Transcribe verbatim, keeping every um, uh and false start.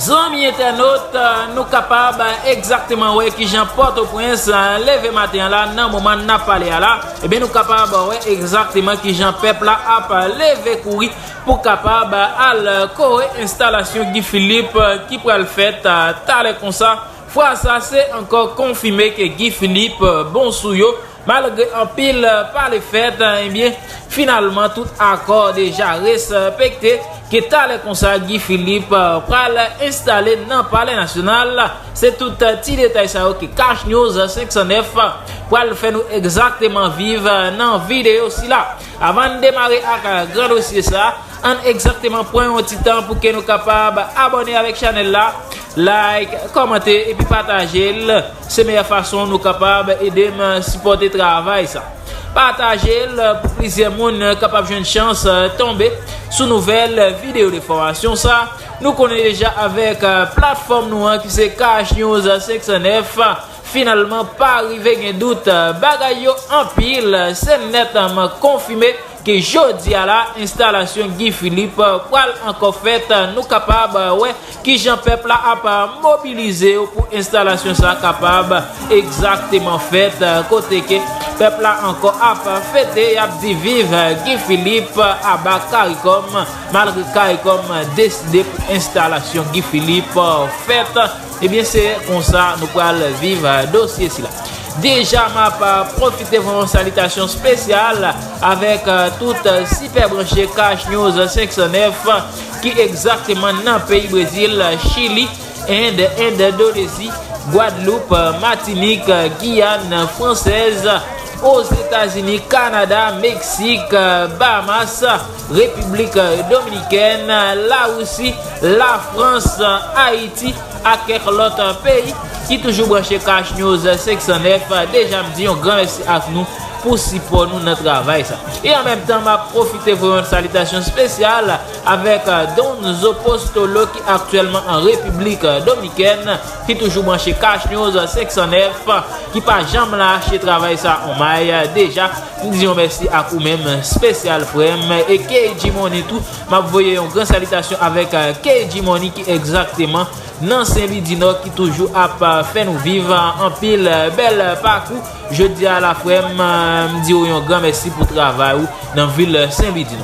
Zanmi entènot, nou kapab egzakteman wè kijan Pòtoprens leve maten an la, nan moman n ap pale a la. Ebyen, nou kapab wè egzakteman kijan pèp la ap leve kouri pou kapab al kore enstalasyon Guy Philippe ki pral fèt talè konsa. Fwa sa, se ankò konfime ke Guy Philippe bon sou yo. Malgre anpil pale fèt, ebyen, finalman, tout akò deja respekte, ke talè konsa Guy Philippe pral enstale nan Palè Nasyonal. Se tout ti detay sa yo ke Cash News senk san nèf pral fè nou egzakteman viv nan videyo sila. Avan n demare ak gran dosye sa, ann egzakteman pran yon ti tan pou ke nou kapab abòne avèk chanèl la, like, kòmante epi pataje l. Se meyè fason nou kapab ede m sipòte travay sa. Pataje l pou plizyè moun kapab jwenn chans tonbe sou nouvèl videyo de fòmasyon sa. Nou konnen deja avèk platfòm nou an ki se Cash News senk san nèf. Finalman, pa rive gen dout, bagay yo anpil, se nètman konfime ke jodi a la, enstalasyon Guy Philippe pral ankò fèt. Nou kapab wè kijan pèp la ap mobilize yo pou enstalasyon sa kapab egzakteman fèt, kote ke pèp la ankò ap fete, y ap di viv Guy Philippe, aba Caricom, malgre Caricom deside pou enstalasyon Guy Philippe fèt. Ebyen, se konsa nou pral viv dosye sila. Deja, m ap pwofite voye yon salitasyon espesyal avèk tout sipè branche Cash News senk san nèf ki egzakteman nan peyi Brezil, Chili, End, Endonezi, Gwadloup, Matinik, Giyàn Fransèz, Ozetazini, Kanada, Meksik, Bahamas, Repiblik Dominikèn, Larisi, Lafrans, Ayiti, ak kèk lòt peyi ki toujou branche Cash News senk san nèf. Deja, m di yon gran mèsi ak nou pou sipò nou nan travay sa. E an menm tan, m ap pwofite voye yon salitasyon espesyal avèk Donzo Postolo ki aktyèlman an Repiblik Dominikèn, ki toujou branche Cash News senk san nèf, ki pa janm lache travay sa on may. Deja, m di yon mèsi ak ou menm espesyal, frè m. E K G Money tou, m ap voye yon gran salitasyon avèk K G Money ki egzakteman nan Senlwidinò, ki toujou ap fè nou viv anpil bèl pakou. Jodi a la, frè m, m di w yon gran mèsi pou travay ou nan vil Senlwidinò.